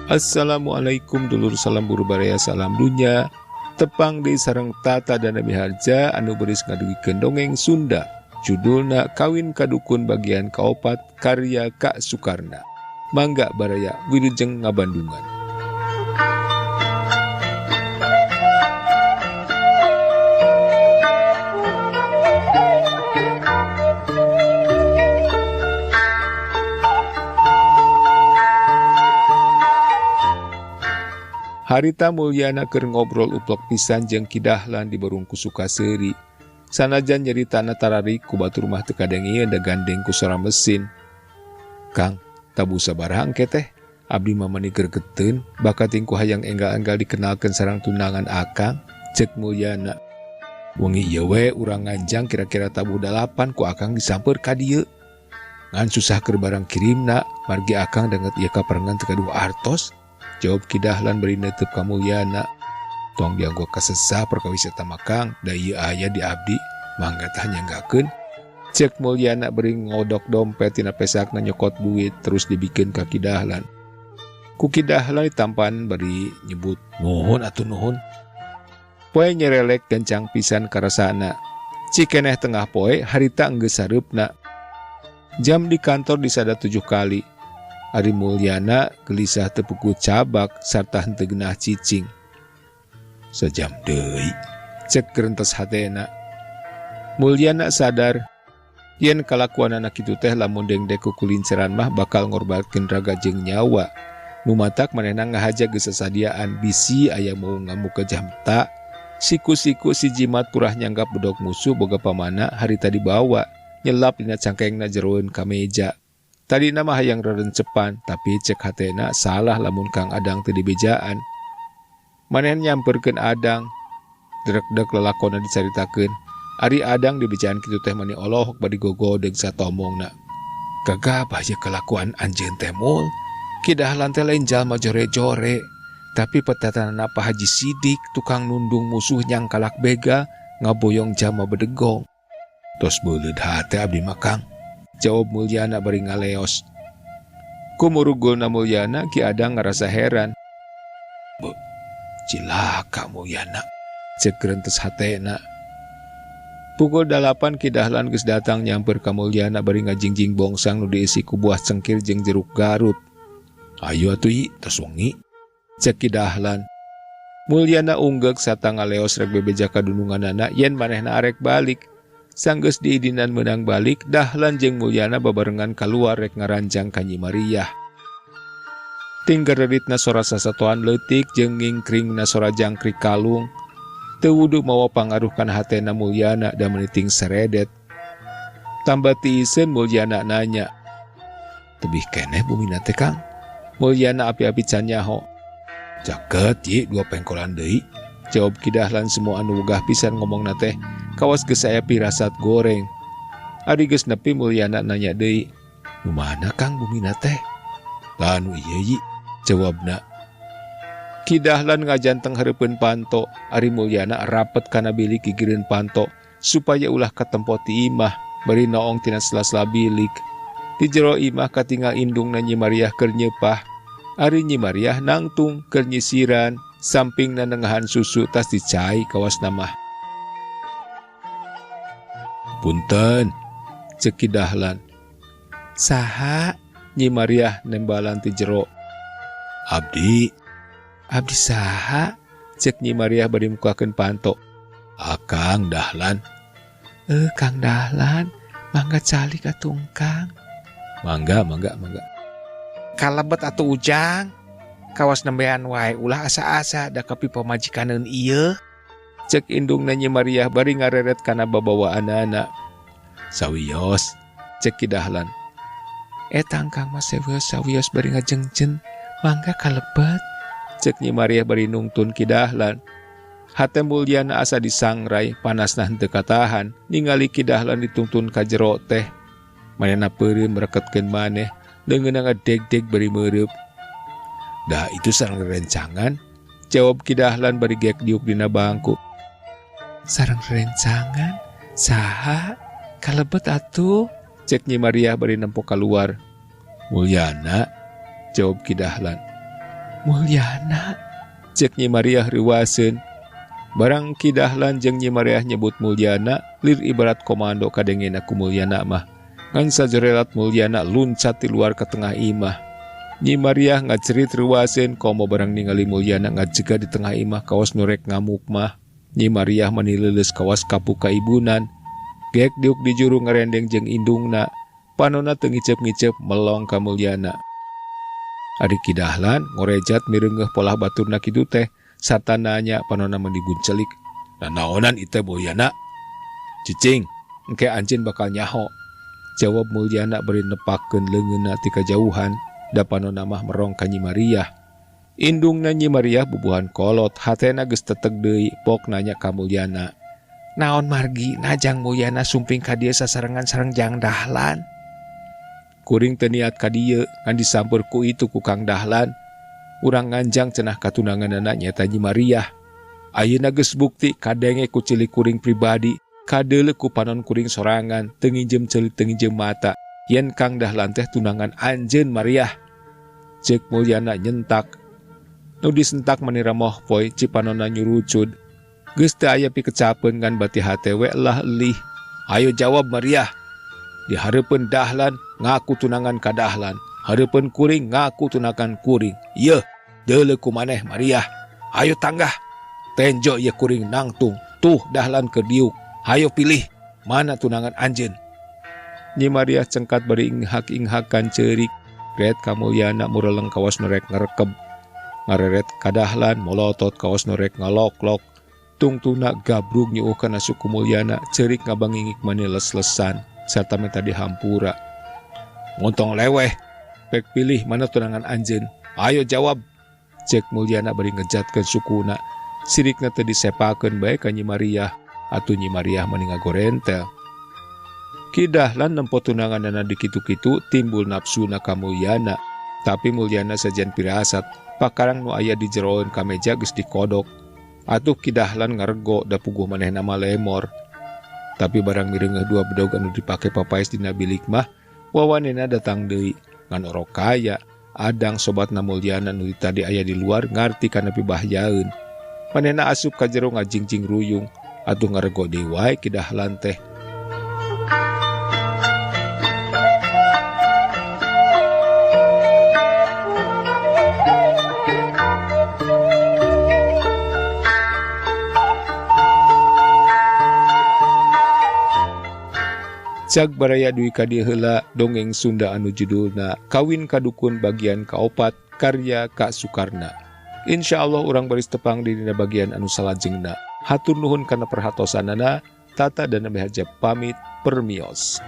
Assalamualaikum dulur, salam buru baraya, salam dunya. Tepang di sareng Tata dan Nabi Harja anu beris ngadugikeun dongeng Sunda. Judulna Kawin Kadukun bagian kaopat karya Kak Sukarna. Mangga baraya wilujeng ngabandungan. Harita Mulyana keur ngobrol uplok pisan jeung Ki Dahlan di Borong ku Sukaseri. Sanajan nyeritana tararik ku batur mah teu kadengieun da gandeng ku sora mesin. Kang, tabu sabaraha engke teh? Abdi mah mani gregeteun, bakating ku hayang enggal-enggal dikenalkeun sareng tunangan akang, cek Mulyana. Wengi ieu we urang nganjang kira-kira tabuh 8 ku akang disamper ka dieu. Ngan susah keur barang kirimna, margi akang danget ieu kaparengan teu gaduh artos. Jawab Ki Dahlan bari neuteub ka Mulyana. Tong dianggo kasesah perkawis eta mah Kang, da ieu aya di abdi, mangga tah nyanggakeun. Cek Mulyana bari ngodok dompet tina pesakna nyokot duit terus dibikeun ka Ki Dahlan. Ku Ki Dahlan ditampan bari nyebut nuhun atuh nuhun. Poe nyerelek gancang pisan karasana. Cikeneh tengah poe harita enggeus sareupna. Jam di kantor disada 7 kali. Ari Mulyana gelisah tepuku cabak sarta henteu genah cicing. Sajam deui, cek gerentes hatena. Mulyana sadar yen kalakuanana kitu teh lamun dengdek ku kulinceran mah bakal ngorbankeun raga jeung nyawa. Nu matak manehna ngahaja geus sasadiaan bisi aya mau ngamuk ke jamta. Siku-siku si jimat purah nyanggap bedog musuh boga pamana harita dibawa nyelap dina cangkengna jeroeun ka meja. Tadi nama hayang rerencepan, tapi cek hatena salah lamun Kang Adang teu dibejaan. Manehna nyamperkeun Adang, drekdek lalakonna dicaritakeun. Ari Adang dibejaan kitu teh mani olohok bari gogodeg satomongna. Gagabah ye kalakuan anjeun teh mul. Ki Dahlan teh lain jalma jore-jore, tapi petatanana Pak Haji Sidik tukang nundung musuh nyangkalak bega ngaboyong jalma bedegong. Tos beuleud hate abdi mah Kang. Jawab Mulyana bari ngaleos. Kumurugulna Mulyana Ki Adang ngarasa heran. Be, cilaka Mulyana, cek gerentes hatena. Pukul 8 Ki Dahlan geus datang nyamper ka Mulyana bari ngajingjing bongsang nu diisi ku buah cengkir jeung jeruk Garut. Ayo atuh i, tos wengi, cek Ki Dahlan. Mulyana unggeuk sarta ngaleos rek bebeja ka dununganana yen manehna arek balik. Sanggeus diidinan meunang balik, Dahlan jeung Mulyana babarengan kaluar rek ngaranjang ka Nyi Mariah. Tinggereritna sora sasatoan leutik jeung ngingkringna sora jangkrik kalung. Teu wudu mawa pangaruh kana hatena Mulyana da meniting seredet. Tambah tiiseun Mulyana nanya, Tebih keneh bumina teh Kang? Mulyana api-api can nyaho. Caket ye 2 pengkolan deui. Jawab Ki Dahlan semua anu wegah pisan ngomongna teh. Kawas geus aya pirasat goreng. Ari geus nepi Mulyana nanya deui, Nu mana Kang bumina teh? Lah nu ieu yi, jawabna. Ki Dahlan ngajanteng hareupeun panto, ari Mulyana rapet kana bilik gigireun panto supaya ulah katempo ti imah bari noong tina sela-sela bilik. Di jero imah katingal indungna Nyi Mariah keur nyeupah. Ari Nyi Mariah nangtung keur nyisiran, sampingna nengahan susu tas dicai kawasna mah. Punten, cek Ki Dahlan. Saha? Nyi Mariah nembalan ti jero. Abdi. Abdi saha? Cek Nyi Mariah bari mukakeun panto. Akang Dahlan. Kang Dahlan, mangga calik atuh Kang. Mangga, mangga, mangga. Kalebet atuh Ujang. Kawas nembean wae ulah asa-asa da kapi pamajikaneun ieu. Cek indungna Nyi Mariah bari ngareret kana babawaanana. Sawios, cek Ki Dahlan. Eta Kang mah sawios sawios bari ngajengjen, mangga kalebet. Cek Nyi Mariah bari nungtun Ki Dahlan. Hate Mulyana asa disangrai, panasna henteu katahan, ningali Ki Dahlan dituntun ka jero teh. Manehna peureum mereketkeun maneh, leungeunna ngadegdeg bari meureub. Dah itu sareng rencangan, jawab Ki Dahlan bari gek diuk dina bangku. Sareng rencangan? Saha? Kalebet atuh, cek Nyi Mariah bari nempo kaluar. Mulyana, jawab Ki Dahlan. Mulyana cek Nyi Mariah reuwaseun. Barang Ki Dahlan jeung Nyi Mariah nyebut Mulyana, lir ibarat komando kadengena ku Mulyana mah. Ngan sajerelat Mulyana luncat ti luar ke tengah imah. Nyi Mariah ngacerit reuwaseun komo barang ningali Mulyana ngajega di tengah imah kawas nu rek ngamuk mah. Nyi Mariah mani leuleus kawas kapuk kaibunan. Gek diuk di juru ngarendeng jeung indungna. Panona teu ngiceup-ngiceup melong ka Mulyana. Ari Ki Dahlan ngorejat mireungeuh polah baturna kitu teh sarta nanya panona meni guncelik. Nanaonan ieu teh Mulyana? Cicing, engke anjeun bakal nyaho. Jawab Mulyana bari nepakkeun leungeunna ti kajauhan, da panona mah merong ka Nyi Mariah. Indungna Nyi Mariah bubuhan kolot, hatena geus teteg deui, pok nanya ka Mulyana. Naon margi najang Mulyana sumping ka dieu sasarengan sareng Jang Dahlan? Kuring teu niat ka dieu, ngan disampeur ku itu ku Kang Dahlan. Urang nganjang cenah katunanganana nyaeta Nyi Mariah. Ayeuna geus bukti kadenge ku ceuli kuring pribadi, kadeuleu ku panon kuring sorangan, teu nginjem ceuli teu nginjem mata. Yen Kang Dahlan teh tunangan anjeun Mariah. Ceuk Mulyana nyentak. Nu disentak mani remoh poe cipanonna nyurucud. Geus teu aya pikecapeun ngan bati hate we lah elih. Ayo jawab Mariah. Di hareupeun Dahlan ngaku tunangan ka Dahlan, hareupeun kuring ngaku tunangan kuring. Yeuh, deuleu ku maneh Mariah. Ayo tanggah. Tenjo ieu kuring nangtung. Tuh Dahlan keur diuk. Hayo pilih mana tunangan anjeun. Nyi Mariah cengkat bari inghak-inghakan ceurik. Ret ka Mulyana mureleng kawas nu rek ngarekeb. Ngareret ka Dahlan molotot kawas nu rek ngaloklok. Tungtuna gabrug nyuuh kana suku Mulyana, ceurik ngabangingik mani les-lesan sarta minta dihampura. Montong leweh, pek pilih mana tunangan anjeun. Ayo jawab. Cek Mulyana bari ngejatkeun sukuna. Sirikna teu disepakeun bae ka Nyi Mariah. Atuh Nyi Mariah mani ngagorentel. Ki Dahlan nempo tunanganana di kitu-kitu timbul nafsuna ka Mulyana. Tapi Mulyana sajian pirasat, pakarang nu aya di jeroan ka meja geus dikodok. Atuh Ki Dahlan ngarego da puguh manehna mah lemor. Tapi barang mireungeuh dua bedog anu dipake papaes dina bilik mah, wawanena datang deui. Ngan orok kaya, adang sobatna Mulyana nu tadi aya di luar ngarti kana pibahyaeun. Manehna asup ka jero ngajingjing ruyung, atuh ngarego deui wae Ki Dahlan teh. Cag baraya duwi ka dieu heula dongeng Sunda anu judulna Kawin Ka Dukun bagian kaopat karya Kak Sukarna. Insyaallah urang baris tepang di dina bagian anu salajengna. Hatur nuhun kana perhatosanana. Tata dan Abi Haja pamit permios.